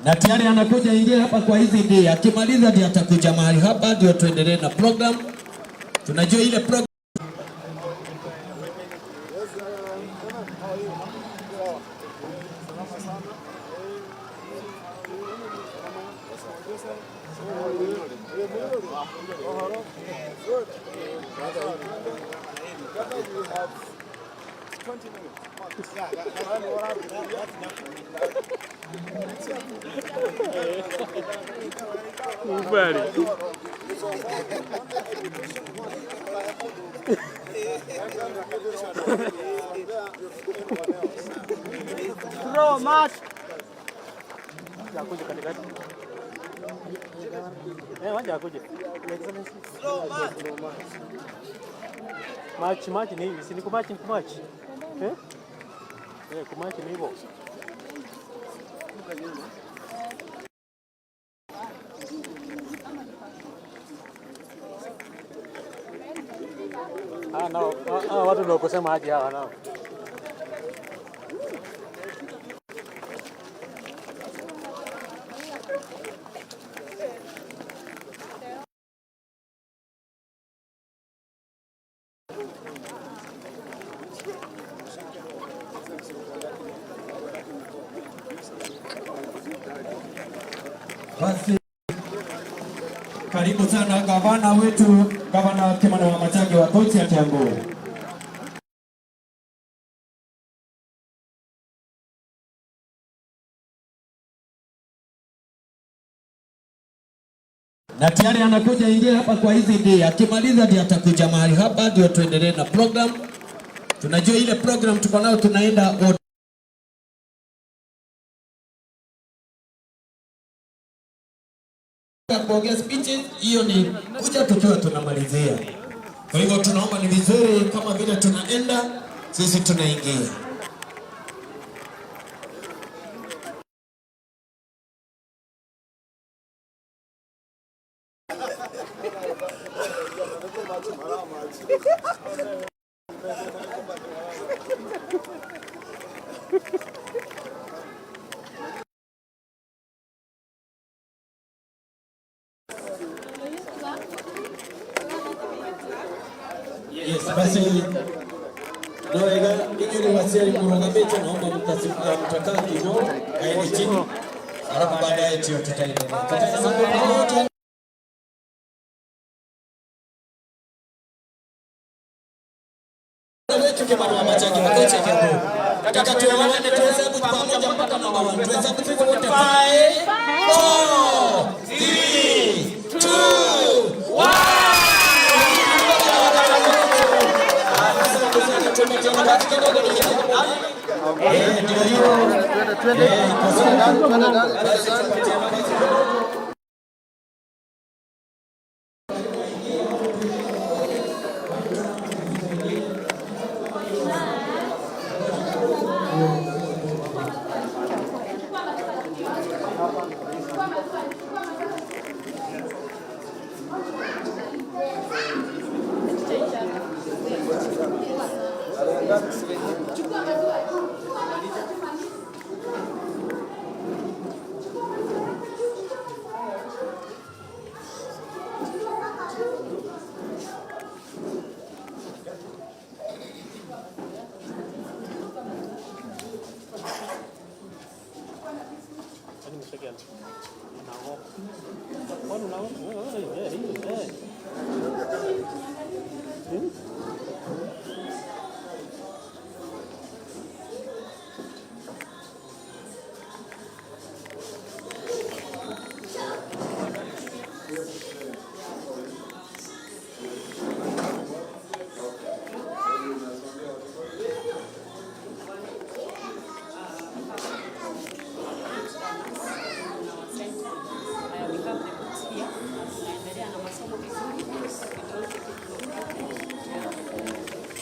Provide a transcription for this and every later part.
Na tayari anakuja ingia hapa kwa hizi ndiye. Akimaliza ndiye atakuja mahali hapa ndio tuendelee na program. Tunajua ile program. Kubali. Throw match. Akuje katikati. Eh, wacha akuje. Match match ni hivi, si ni kumatch ni kumatch. Eh? Eh, kumatch ni hivyo. Ah, nao ah, watu ndio kusema aje hawa nao. Basi karibu sana gavana wetu, Gavana Kimani Wamatangi wa kaunti ya Kiambu. Na tayari anakuja ingia hapa kwa hizi ndiye. Akimaliza ndiye atakuja mahali hapa ndio tuendelee na program. Tunajua ile program tuko nayo tunaenda wote. Kuongea speeches hiyo ni kuja tukiwa tunamalizia. Kwa hivyo tunaomba ni vizuri kama vile tunaenda sisi tunaingia. Yes, basi nowega inyuĩ waciari mũrũgamĩte, naomba mtakaa kidogo, kaeni chini, alafu baadaye ndio tutaendelea. Tutasimama pamoja. Wetu Kimani Wamatangi wa kaunti ya Kiambu. Nataka tuelewane, tuhesabu pamoja mpaka namba 1. Tuhesabu sisi wote 5 4 3 2 1. Ndio hiyo. Iko sawa. Basi tupatie nafasi kidogo. We have the books here. Naendelea na masomo vizuri. And also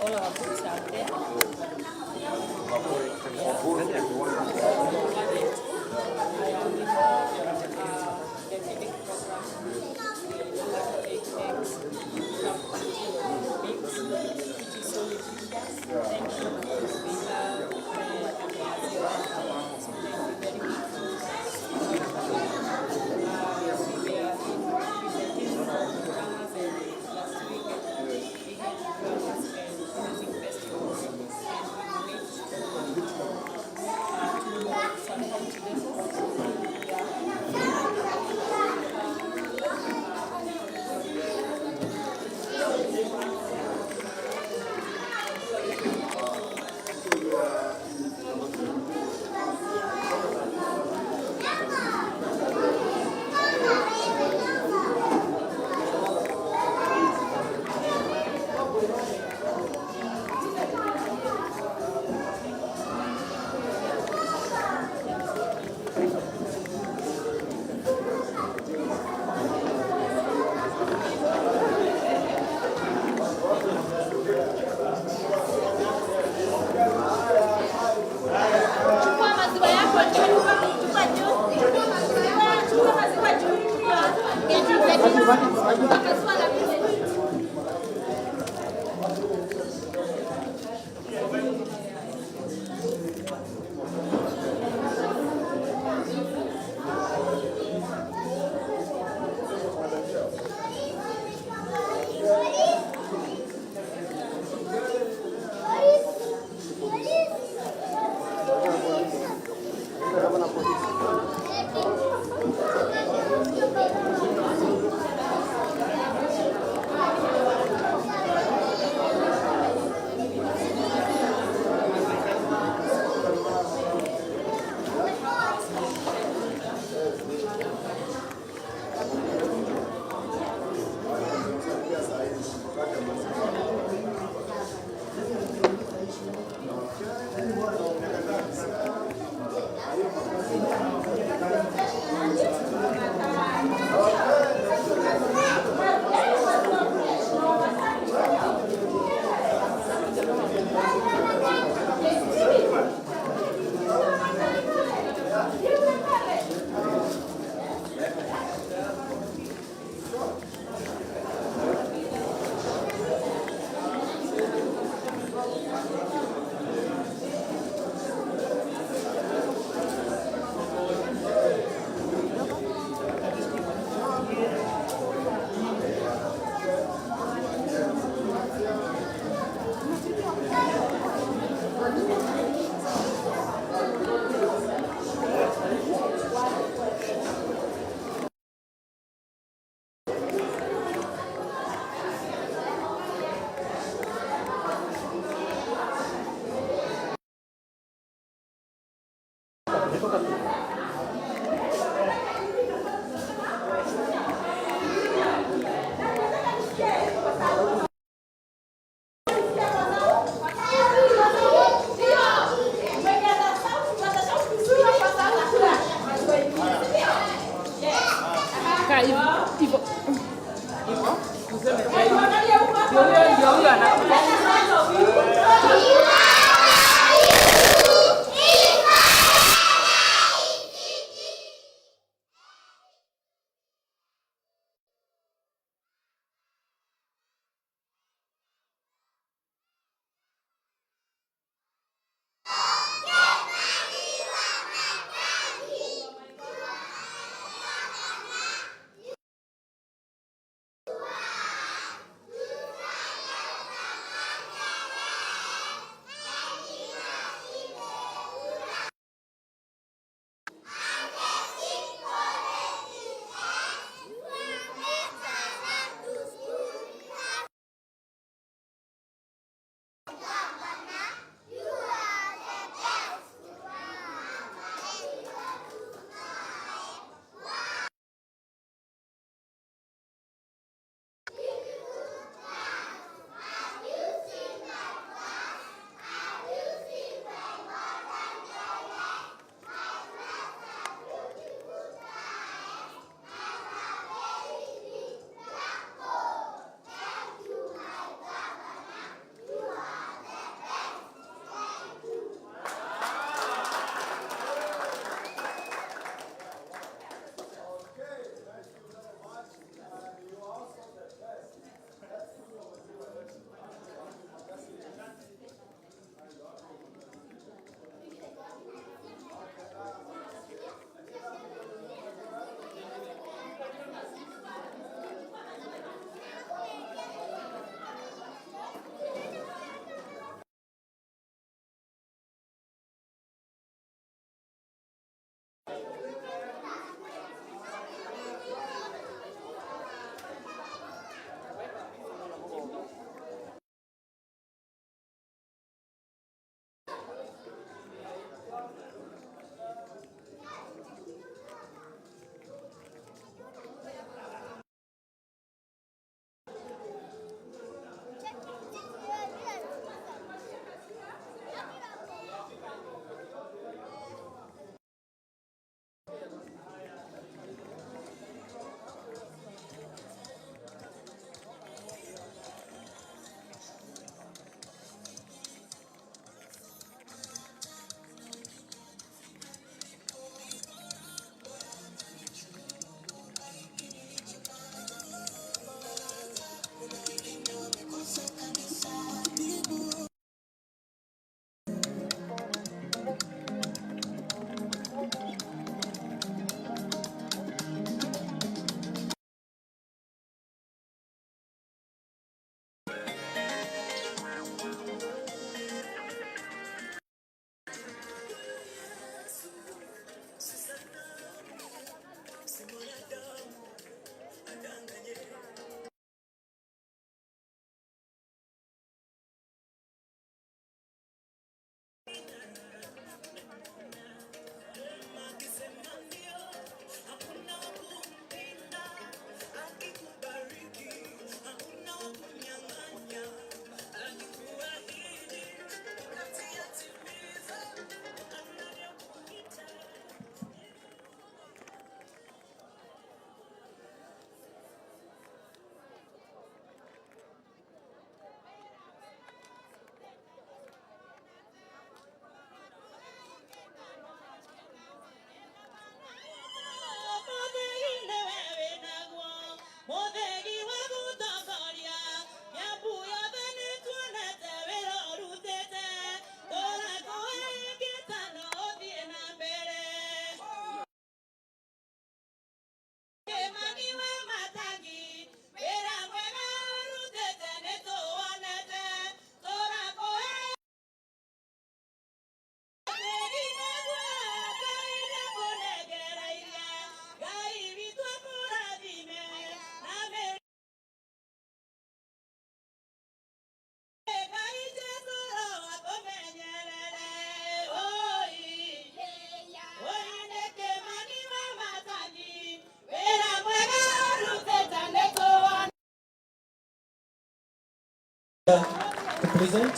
To present.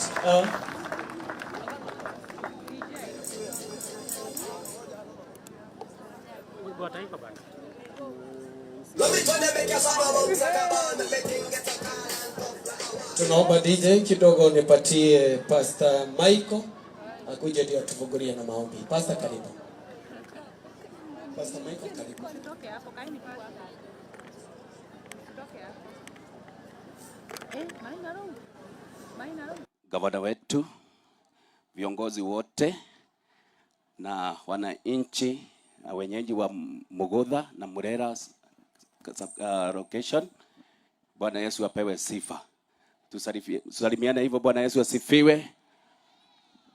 Tunaomba DJ kidogo nipatie Pastor Michael akuje ndio atufungulie na maombi. Pastor, karibu. Pastor Michael, karibu. Gavana wetu, viongozi wote na wananchi na wenyeji wa Mugutha na Murera location. Bwana Yesu apewe sifa. Tusalimiane hivyo. Bwana Yesu asifiwe.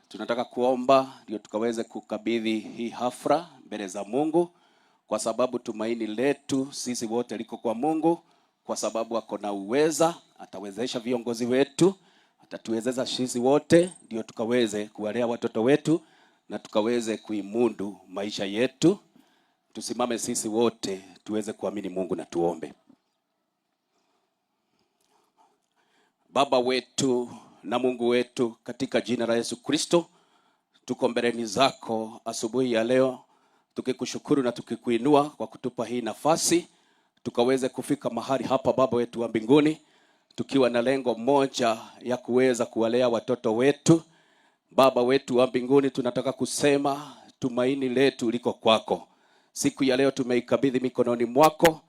Tunataka kuomba ndio tukaweze kukabidhi hii hafla mbele za Mungu, kwa sababu tumaini letu sisi wote liko kwa Mungu, kwa sababu ako na uweza, atawezesha viongozi wetu, atatuwezesha sisi wote ndio tukaweze kuwalea watoto wetu na tukaweze kuimundu maisha yetu. Tusimame sisi wote tuweze kuamini Mungu na tuombe. Baba wetu na Mungu wetu, katika jina la Yesu Kristo, tuko mbeleni zako asubuhi ya leo tukikushukuru na tukikuinua kwa kutupa hii nafasi tukaweze kufika mahali hapa, Baba wetu wa mbinguni, tukiwa na lengo moja ya kuweza kuwalea watoto wetu. Baba wetu wa mbinguni, tunataka kusema tumaini letu liko kwako. Siku ya leo tumeikabidhi mikononi mwako,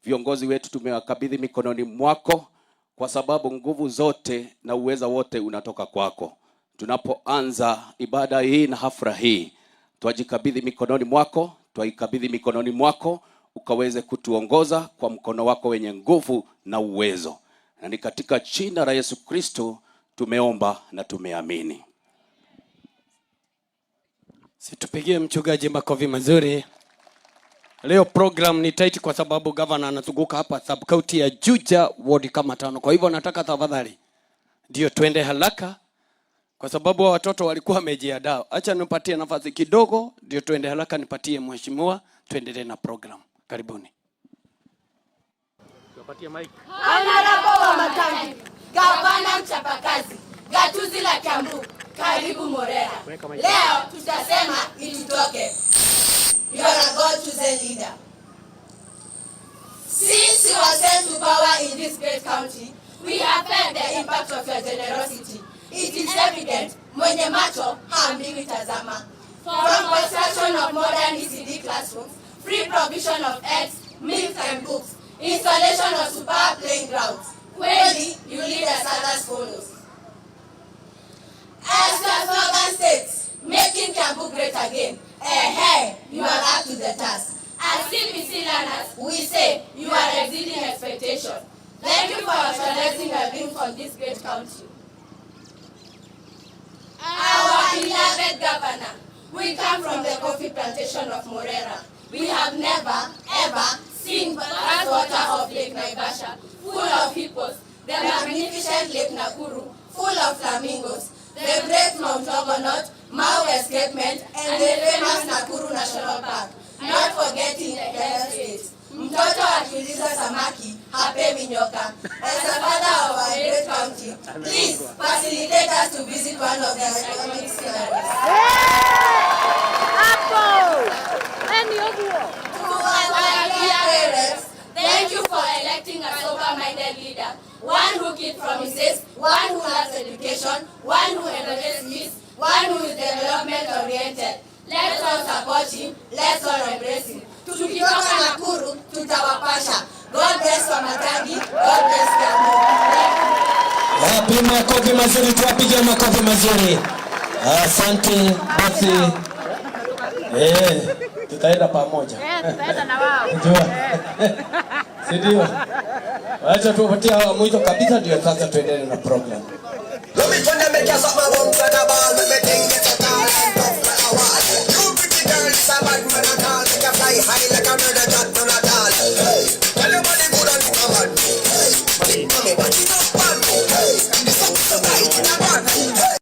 viongozi wetu tumewakabidhi mikononi mwako, kwa sababu nguvu zote na uweza wote unatoka kwako. Tunapoanza ibada hii na hafla hii, twajikabidhi mikononi mwako, twaikabidhi mikononi mwako, ukaweze kutuongoza kwa mkono wako wenye nguvu na uwezo, na ni katika jina la Yesu Kristo tumeomba na tumeamini. Situpigie mchungaji makofi mazuri. Leo program ni tight kwa sababu governor anazunguka hapa sub county ya Juja ward kama 5. Kwa hivyo nataka tafadhali ndio twende haraka kwa sababu watoto walikuwa wamejiandaa. Acha nipatie nafasi kidogo ndio twende haraka, nipatie mheshimiwa tuendelee na program. Karibuni. Tupatie mic. Honorable Wamatangi, gavana mchapakazi, gatuzi la Kiambu, karibu Murera. Leo tutasema itutoke. You are a God-chosen leader. Since you are sent to power in this great county, we have felt the impact of your generosity. It is evident, mwenye macho haambiwi tazama. From construction of modern ECD classrooms, free provision of eggs, milk and books, installation of superb playing grounds. Kweli, you lead as others follows. As the slogan states, making Kiambu great again. Hey, you are up to the task. As CBC learners, we say you are exceeding expectation. Thank you for actualizing your dream from this great county. Our beloved governor, we come from the coffee plantation of Murera. We have never, ever seen vast water of Lake Naivasha, full of hippos, the magnificent Lake Nakuru, full of flamingos, the great Mount Longonot, Mau Escapement, and the famous Nakuru National Park, not forgetting the Hell States. Mtoto akiuliza samaki, hapewi nyoka. As a father of our great county, please facilitate us to visit one of the iconic sceneries. To our dear parents, thank you for electing a sober-minded leader, one who keeps promises, one who loves education, one who encourages peace, one who is development-oriented. Let's all support him, let's all embrace him. Tukitoka Nakuru, tutawapasha. God bless Wamatangi, God bless Kiambu. Wapi makofi mazuri, tuwapige makofi mazuri. Asante basi. Tutaenda pamoja. Tutaenda na wao. Ndio. Si ndio? Acha tuwapatie hawa mwito kabisa ndio sasa tuendelee na program. Let me turn them make you suck my bumps like a ball. Let me think it's a tall and tough like a wall. You pretty girl, it's a bad man at all. Make you fly high like a murder cat, none at all. Hey, tell your body good and come on me. Hey, money, money, body not bad me. Hey, and this up so tight in a bad me. Hey.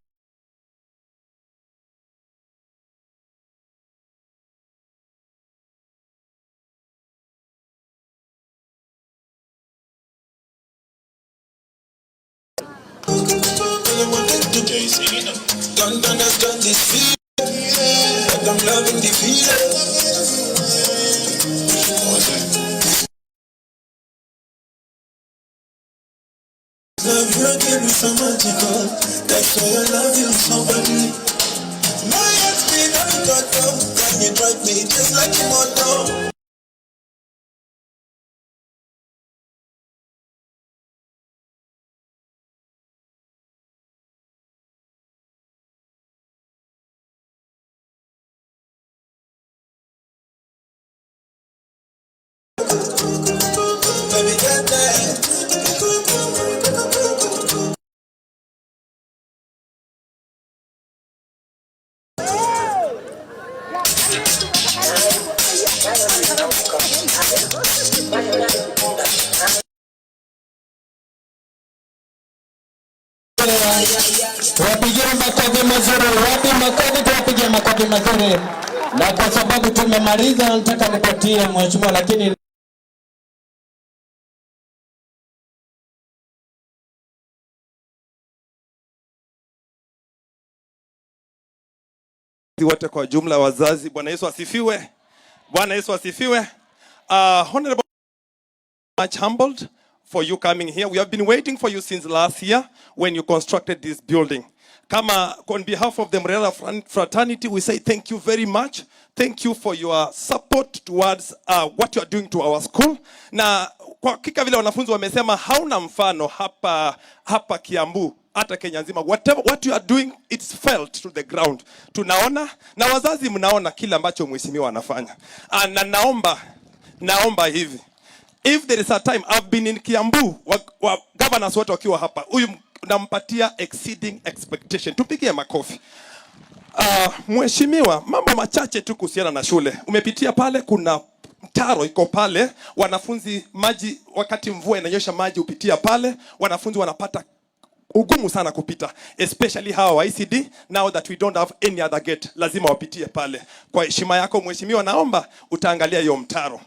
Don't understand this feeling, but I'm loving the feeling. Love you give me so magical. That's why I love you so badly. My heart's been on top, can you drive me just like a motor? Baby, get there. Tuwapigie makofi mazuri, wapi makofi? Tuwapigie makofi mazuri. Na kwa sababu tumemaliza, nataka nipatie mheshimiwa, lakini wote kwa jumla wazazi, Bwana Yesu asifiwe. Bwana Yesu asifiwe. Honorable, much humbled for you coming here. We have been waiting for you since last year when you constructed this building. Kama, on behalf of the Murera Fraternity, we say thank you very much. Thank you for your support towards what you are doing to our school. Na kwa hakika vile wanafunzi wamesema, hauna mfano hapa Kiambu, hata Kenya nzima. Whatever what you are doing, it's felt to the ground. Tunaona na wazazi mnaona kile ambacho mheshimiwa anafanya. Na naomba hivi. If there is a time I've been in Kiambu, governors wote wakiwa hapa, huyu nampatia exceeding expectation. Tupigie makofi. Mheshimiwa, mambo machache tu kuhusiana na shule. Umepitia pale, kuna mtaro iko pale, wanafunzi maji, wakati mvua inanyesha maji hupitia pale, wanafunzi wanapata ugumu sana kupita, especially hawa wa ECD. Now that we don't have any other gate, lazima wapitie pale. Kwa heshima yako mheshimiwa, naomba utaangalia hiyo mtaro.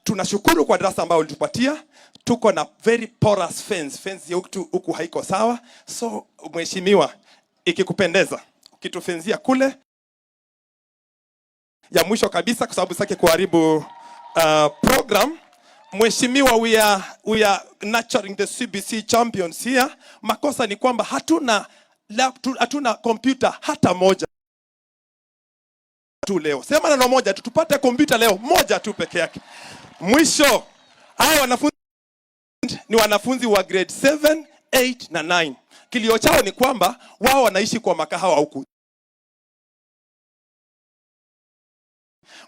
Tunashukuru kwa darasa ambayo ulitupatia. Tuko na very porous fence. Fence ya huku haiko sawa. So mheshimiwa, ikikupendeza ukitufenzia kule. Ya mwisho kabisa, kwa sababu sitaki kuharibu program. Mheshimiwa, we are nurturing the CBC champions here. Makosa ni kwamba hatuna laptop, hatuna computer hata moja tu leo. Sema neno moja tu, tupate kompyuta leo moja tu peke yake. Mwisho, hao wanafunzi ni wanafunzi wa grade 7, 8 na 9. Kilio chao ni kwamba wao wanaishi kwa makahawa huku.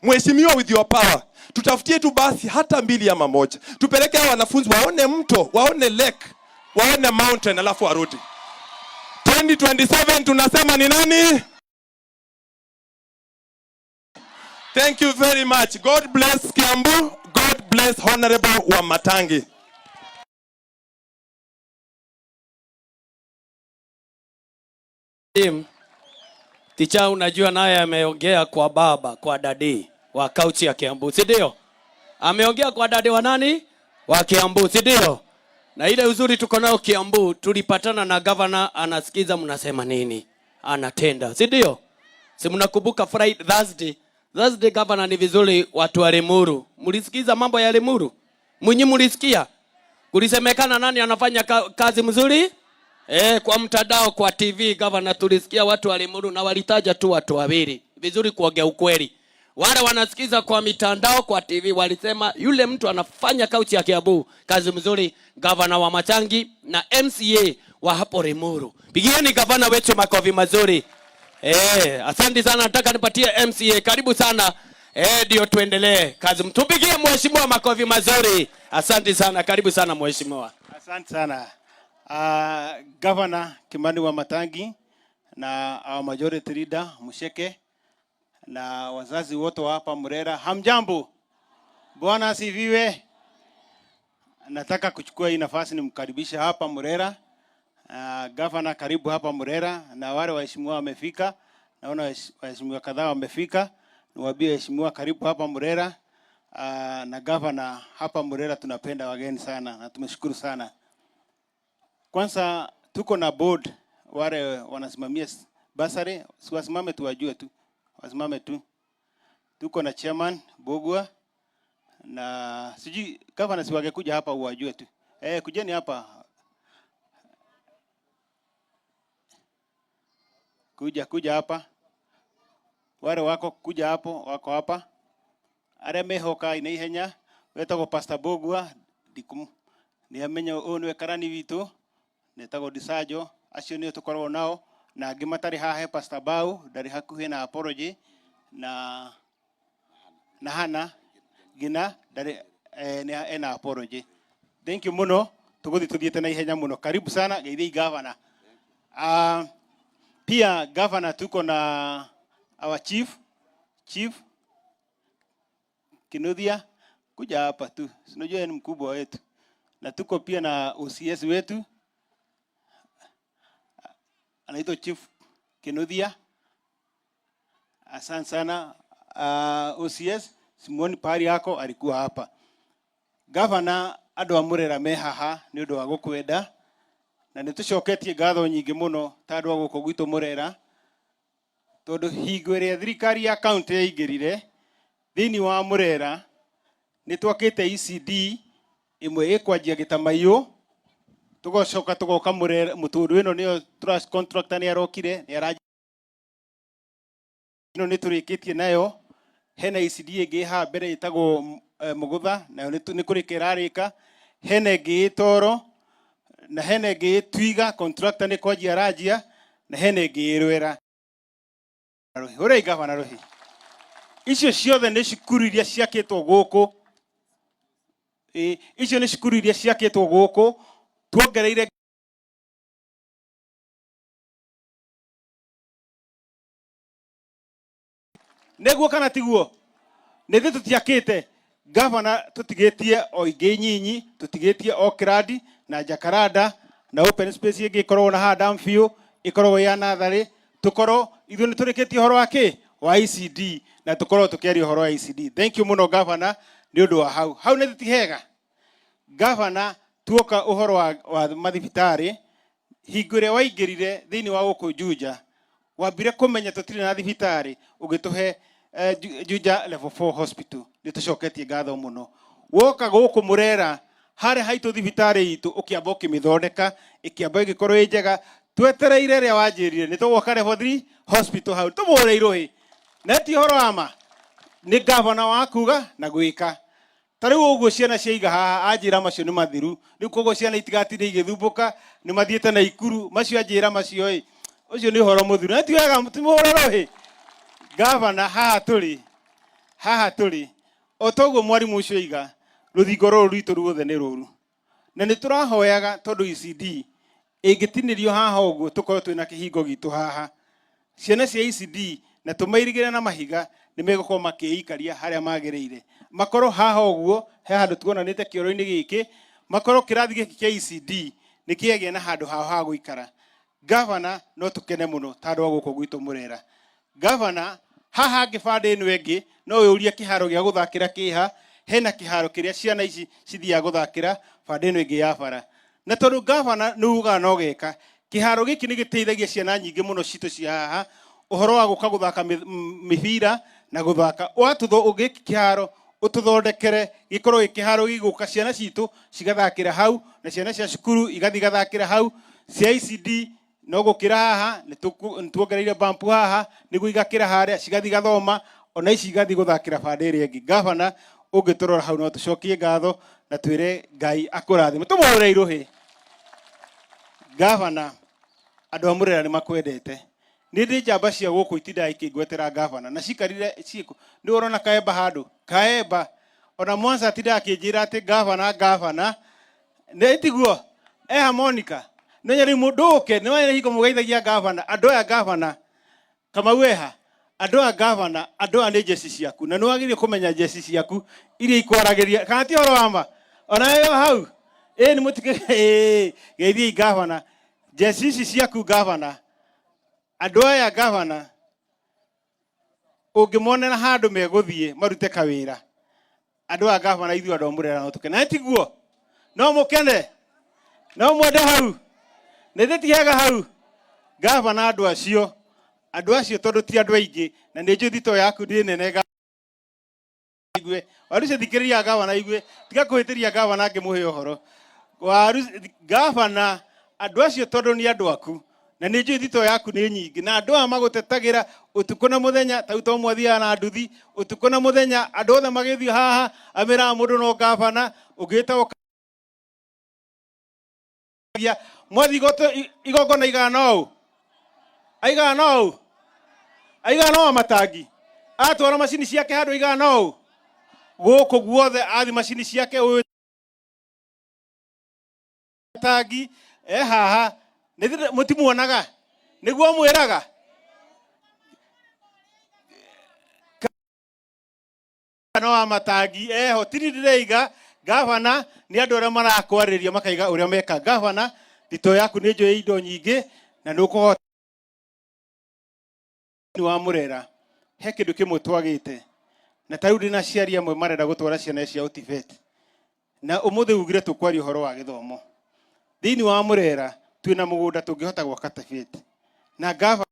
Mheshimiwa, with your power, tutafutie tu basi hata mbili ama moja. Tupeleke hao wanafunzi waone mto, waone lake, waone mountain alafu warudi. 2027 tunasema ni nani? Thank you very much. God bless Kiambu. God bless Honorable Wamatangi. Tim, ticha unajua naye ameongea kwa baba, kwa daddy wa kaunti ya Kiambu, si ndio? Ameongea kwa daddy wa nani? Wa Kiambu, si ndio? Na ile uzuri tuko nao Kiambu, tulipatana na governor, anasikiza mnasema nini, anatenda, si ndio? Si mnakumbuka Friday, Thursday, Thursday governor, ni vizuri watu wa Limuru. Mlisikiza mambo ya Limuru? Mwinyi mlisikia? Kulisemekana nani anafanya kazi mzuri? Kwa mtandao, kwa TV governor, tulisikia watu wa Limuru na walitaja tu watu wawili. Vizuri kuongea ukweli. Wale wanasikiza kwa mitandao, kwa TV walisema yule mtu anafanya kaunti ya Kiambu kazi mzuri, governor Wamatangi na MCA wa hapo Limuru. Pigieni governor wetu makofi mazuri. Asante sana, nataka nipatie MCA. Karibu sana. Ndio tuendelee kazi. Mtupigie mheshimiwa makofi mazuri. Asante sana, karibu sana mheshimiwa. Asante sana. Governor Kimani Wamatangi na our majority leader Musheke na wazazi wote wa hapa Murera, hamjambo? Bwana asifiwe. Nataka kuchukua hii nafasi nimkaribishe hapa Murera. Governor, karibu hapa Murera, na wale waheshimiwa wamefika. Naona waheshimiwa kadhaa wamefika. Niwaambie waheshimiwa, karibu hapa Murera. Na governor, hapa Murera tunapenda wageni sana na tumeshukuru sana. Kwanza Tuko na board wale wanasimamia bursary, si wasimame tuwajue tu, wasimame tu. Tuko na chairman Bogwa na sijui gavana si wangekuja hapa uwajue tu. Eh, kujeni hapa. Kuja kuja hapa. Wale wako kuja hapo wako hapa. Arĩa mehoka ina ihenya wetagwo Pastor Bogwa ndikum nĩ amenya ũyũ nĩwe karani witũ netagwo Disajo acio nĩo tũkoragwo nao na angĩ matarĩ haha he Pastor Bau ndarĩ hakuhĩ na apology na na Hana Gina ndarĩ eh, nĩ ena apology. Thank you mũno, tũgũthiĩ tũthiĩte na ihenya mũno. Karibu sana geithĩi gavana. Pia gavana tuko na our chief, Chief Kinuthia, kuja hapa tu, si unajua yeye ni mkubwa wetu, na tuko pia na OCS wetu anaitwa Chief Kinuthia. Asante sana OCS, simuoni pahali yako, alikuwa hapa. Gavana, andũ a Murera me haha nĩ ũndũ wa gũkwenda na nĩ tũcoketie ngatho nyingĩ mũno ta andũ a gũkũ gwitũ Murera, tondũ hingo ĩrĩa thirikari ya kaunti yaingĩrire thĩinĩ wa Murera nĩ twakĩte ECD ĩmwe ĩkwanjia Gĩtamaiyũ, tũgacoka tũgoka Murera Mũtũndũ ĩno nĩyo trust contractor nĩ arokire nĩ ara ĩno nĩ tũrĩkĩtie nayo. Hena ECD ĩngĩ haha mbere ĩtagwo Mũgũtha, nayo nĩ kũrĩka ĩrarĩka. Hena ĩngĩ ĩ Toro na hena ĩngĩ ĩ Twiga, contractor nĩ kwanjia aranjia, na hena ĩngĩ ĩ Rwera. Hũrai gavana rũhĩ. Icio ciothe nĩ cukuru iria ciakĩtwo gũkũ. Ĩ, icio nĩ cukuru iria ciakĩtwo gũkũ tuongereire nĩguo kana tiguo? Nĩ thĩ tũtiakĩte gavana, tũtigĩtie o ingĩ nyinyi, tũtigĩtie o Kirandi na Jacaranda na open space ĩngĩ ĩkoragwo na haha dam biũ ĩkoragwo ya natharĩ. Tũkorwo ithuĩ nĩ tũrĩkĩtie ũhoro wa kĩ wa ECD na tũkorwo tũkĩaria ũhoro wa ECD. Thank you mũno gavana nĩ ũndũ wa hau hau nĩ ti hega gavana. Tuoka ũhoro wa mathibitarĩ, hingo ĩrĩa waingĩrire thĩinĩ wa gũkũ Juja wambire kũmenya tũtirĩ na thibitarĩ, ũgĩtũhe Juja level 4 hospital, nĩ tũcoketie ngatho mũno. Woka gũkũ Murera harĩa haitũ thibitarĩ itũ ũkĩamba ũkĩmĩthondeka ĩkĩamba ĩgĩkorwo ĩ njega, twetereire rĩrĩa wanjĩrire nĩ tũgwaka level 3 hospital hau tũmũre irũhĩ na ti ũhoro wa ma nĩ gavana wa kuga na gwĩka. Ta rĩu ũguo ciana ciaiga haha anjĩra macio nĩ mathiru rĩu, koguo ciana itigatinde igĩthumbũka nĩ mathiĩte na ikuru macio anjĩra macio ĩ ũcio nĩ ũhoro mũthiru na ti wega timũhũre rũhĩ gavana. Haha tũrĩ, haha tũrĩ o toguo mwarimũ ũcio aiga rũthingo rũrũ rwitũ ruothe nĩ rũru na nĩ tũrahoyaga tondũ ECD ĩngĩtinĩrio haha ũguo tũkorwo twĩna kĩhingo gitũ haha ciana cia ECD na tũmairigĩre na mahiga nĩ megũkorwo makĩikaria harĩa magĩrĩire makorwo haha ũguo he handũ tuonanĩte kĩoro-inĩ gĩkĩ makorwo kĩrathi gĩkĩ kĩa ECD nĩ kĩagĩa na handũ hao ha gũikara. Gavana, no tũkene mũno ta andũ a gũkũ gwitũ Murera. Gavana, haha ngĩ bande ĩno ĩngĩ no wĩũrie kĩharo gĩa gũthakĩra kĩha hena kĩharo kĩrĩa ciana ici cithiaga gũthakĩra bande ĩno ĩngĩ ya bara, na tondũ gavana nĩ ugaga no geka kĩharo gĩkĩ nĩ gĩteithagia ciana nyingĩ mũno citũ cia haha ũhoro wa gũka gũthaka mĩbira na gũthaka watũtho gĩkĩ kĩharo ũtũthondekere gĩkorwo gĩ kĩharo gĩgũka ciana citũ cigathakĩra hau na ciana cia cukuru igathiĩ igathakĩra hau cia ECD no gũkĩra haha nĩ tuongereire bampu haha nĩguo igakĩra harĩa cigathiĩ igathoma ona ici igathiĩ gũthakĩra bande ĩrĩa ĩngĩ. Gavana, ũngĩtũrora hau no tũcokie ngatho na twĩre Ngai akũrathime tũmũhũre irũhĩ. Gavana, andũ a Murera nĩ makwendete. Nĩ ndĩ njamba cia gũkũ itindaga ikĩngwetera gavana na cikarire ciĩkũ nĩ ũrona kaemba handũ kaemba ona Mwanza atindaga akĩnjĩra atĩ gavana gavana nĩ tiguo eha Monica nĩ rĩu mũndũ ũke nĩ wanyari hingo mũgeithagia gavana andũ aya gavana Kamau eha andũ aya gavana andũ aya nĩ njeci ciaku na nĩ wagĩrĩire kũmenya njeci ciaku iria ikwaragĩria kana ti ũhoro wa ma ona ĩyo hau ĩ nĩ mũtige ĩ geithiai gavana njeci ici ciaku gavana andũ aya gavana ũngĩmonera handũ megũthiĩ marute kawĩra andũ aya gavana ithuĩ andũ a Murera no tũkene na tiguo no mũkene no mwende hau. Na ithe ti hega hau gavana andũ acio tondũ ti andũ aingĩ na nĩ njũĩ thito yaku ndĩ nene igue waru thikĩrĩria gavana igue tiga kũhĩtĩria gavana ngĩmũhe ũhoro waru. Gavana, andũ acio tondũ nĩ andũ aku na nĩ njũĩ thito yaku nĩ nyingĩ na andũ aya magũtetagĩra ũtukũ na mũthenya ta to mwathiaga na nduthi ũtukũ na mũthenya, andũ othe magĩthiĩ haha amĩraga mũndũ no gavana ũngĩtagwo mwathi igongona igana ũũ aigana ũũ aigana ũũ matangi atwara macini ciake handũ igana ũũ gũkũ guothe athi macini ciake ũyũ tangi e haha mũtimuonaga nĩguo mwĩraga no wa matangi eho tiri ndĩreiga. Gavana, nĩ andũ arĩa marakwarĩria makaiga ũrĩa meka. Gavana, thito yaku nĩ njũĩ indo nyingĩ na nĩ ũkũhota wa Murera he kĩndũ kĩmwe twagĩte na ta rĩu ndĩna aciari amwe marenda gũtwara ciana ciao TVET na ũmũthĩ ugire tũkwaria ũhoro wa gĩthomo thĩinĩ wa Murera. Twĩna mũgũnda tũngĩhota gwaka TVET na gava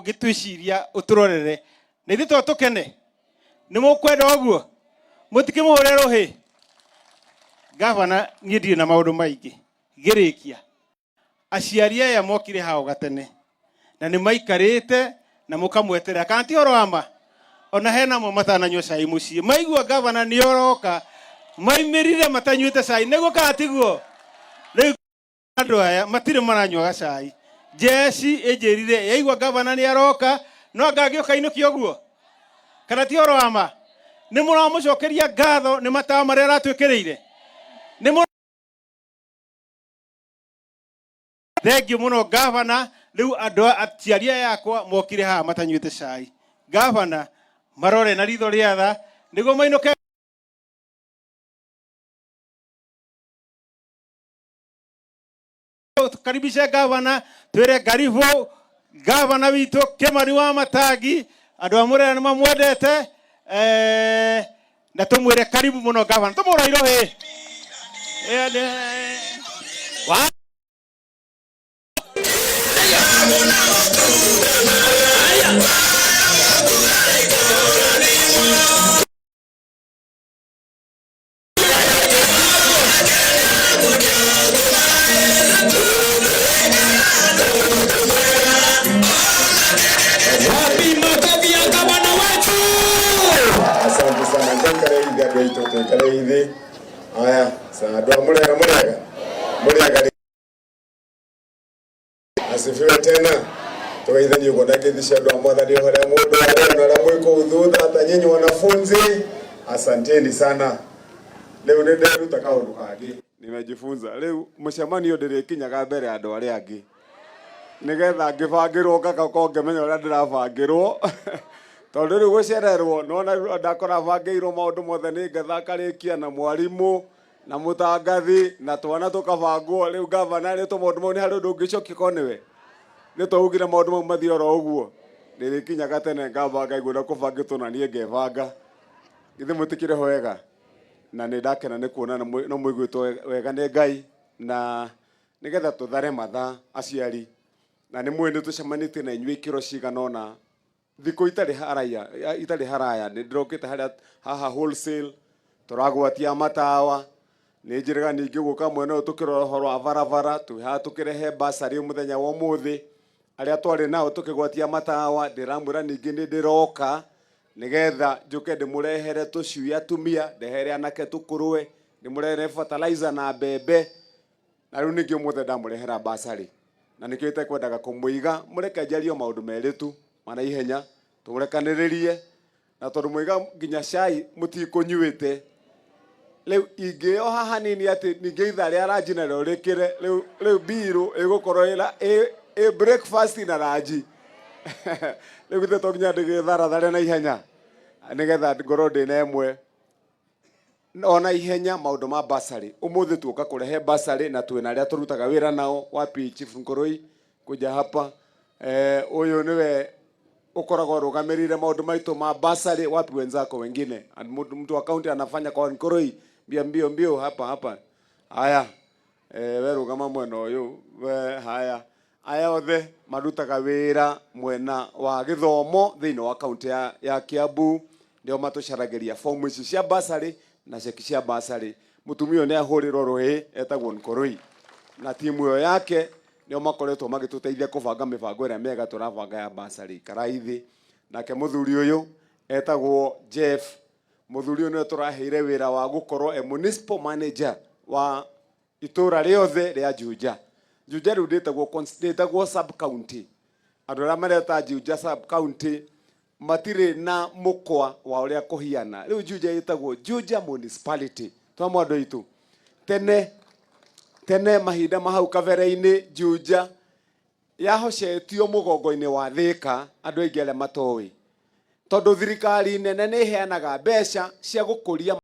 ũngĩtwĩciria ũtũrorere na ithuĩ to tũkene. Nĩ mũkwenda ũguo mũtikĩmũhũre rũhĩ. Gavana, niĩ ndirĩ na maũndũ maingĩ ngĩrĩkia. Aciari aya mokire hao gatene na nĩ maikarĩte na mũkamweterera kana ti ũhoro wa ma ona hena amwe matananyua cai mũciĩ maigua gavana nĩ oroka maimĩrire matanyuĩte cai nĩguo kana tiguo. Rĩu andũ aya matirĩ maranyua gacai jeci ĩnjĩrire yaigua gavana nĩ aroka no anga angĩũka inũkia ũguo kana ti ũhoro wa ma. Nĩ mũramũcokeria ngatho nĩ matawa marĩa aratwĩkĩrĩire nĩ mũ thengiũ mũno gavana. Rĩu andũ aciari aya akwa mokire haha matanyuĩte cai, gavana marore na ritho rĩa tha nĩguo mainũke. Tukaribishe gavana twĩre karibu gavana witũ Kimani wa Matangi. Andũ a Murera nĩ mamwendete na tũmwĩre karibu mũno gavana tũmũra irohĩ. Wapi makofi ya gavana wetu? Asante sana. Twikare ithe andũ aitũ, twikare ithe. Aya sa andũ a Murera, Murega, Murega, asifiwe tena. Tugeithanie ũguo na ngeithi cia andũ a mwathani o harĩa mũndũ arĩ na arĩa mwĩ kũu thutha ta nyinyi wanafunzi, asanteni sana. Rĩu nĩ nderuta kaũndũ kangĩ, nimejifunza rĩu mũcemanio ndĩrĩkinyaga mbere ya andũ arĩa angĩ nigetha ngĩbangĩrwo ngagakorwo ngĩmenya ũrĩa ndĩrabangĩrwo tondũ rĩu gũcererwo nona ndakora bangĩirwo maũndũ mothe nĩ ngetha akarĩkia na mwarimũ na mũtangathi na twana tũkabangwo. Rĩu gavana rĩ to maũndũ mau nĩ harĩ ũndũ ũngĩcokia ko nĩwe nĩ twaugire maũndũ mau mathiĩ oro ũguo. Ndĩrĩkinyaga tene ngamba ngaigua ũrĩa kũbangĩtwo na niĩ ngebanga. Githĩ mũtikĩrĩ ho wega? Na nĩ ndakena nĩ kuona no mũiguĩtwo wega nĩ Ngai na nĩgetha tũthare mathaa aciari na nĩ mũĩ nĩ tũcemanĩtie na inyuĩ ikĩro cigana ũna thikũ itarĩ haraya itarĩ haraya. Nĩ ndĩrokĩte harĩa haha wholesale tũragwatia matawa nĩ njĩrĩga ningĩ gũka mwena ũyũ tũkĩrora ũhoro wa barabara twĩ haha tũkĩrehe basarĩ mũthenya wa ũmũthĩ arĩa twarĩ nao tũkĩgwatia matawa. Ndĩramwĩra ningĩ nĩ ndĩroka nĩgetha njũke ndĩmũrehere tũcui atumia ndehere anake tũkũrũe ndĩmũrehere fertilizer na mbembe na rĩu ningĩ ũmũthĩ ndamũrehera basarĩ na nĩkĩo itekwendaga kũmũiga mũreke njarie o maũndũ merĩ tu mana ihenya tũrekanĩrĩrie na tondũ mũiga nginya cai mũtikũnyuĩte rĩu ingĩoha hanini atĩ ningĩ ithaa rĩa ranji narĩo rĩkĩre rĩu rĩu mbirũ ĩgũkorwo ĩ breakfast na ranji. Rĩu githĩ to nginya ndĩgĩtharathare na ihenya nĩgetha ngorwo ndĩna ĩmwe ona ihenya maũndũ ma basarĩ. Ũmũthĩ tuoka kũrehe basarĩ na twĩna arĩa tũrutaga wĩra nao. Wapi Chief Nkoroi? Kuja hapa. Ũyũ nĩwe ũkoragwo arũgamĩrĩire maũndũ maitũ ma basarĩ. Wapi wenzako wengine? And mtu wa county anafanya kwa Nkoroi mbio mbio mbio hapa hapa. Haya. We rũgama mwena ũyũ we. Haya, aya othe marutaga wĩra mwena wa gĩthomo thĩinĩ wa kaunti ya Kiambu. Nĩo matũcaragĩria fomu ici cia basarĩ na ceki cia basarĩ. Mũtumia ũyũ nĩ ahũrĩrwo rũhĩ, etagwo Nkoroi, na timu ĩyo yake nĩo makoretwo magĩtũteithia kũbanga mĩbango ĩrĩa mĩega tũrabanga ya basarĩ karaithi. Nake mũthuri ũyũ etagwo Jeff. Mũthuri ũyũ nĩwe tũraheire wĩra wa gũkorwo e municipal manager wa itũra rĩothe rĩa Juja. Juja rĩu ndĩtagwo sub county. Andũ arĩa mareta Juja sub county matirĩ na mũkwa wa ũrĩa kũhiana. Rĩu Juja ĩtagwo Juja Municipality. Twamwe andũ aitũ, tene tene, mahinda ma hau kabere-inĩ, Juja yahocetio mũgongo-inĩ wa Thĩka. Andũ aingĩ arĩa matoĩ, tondũ thirikari nene nĩ ĩheanaga mbeca cia gũkũria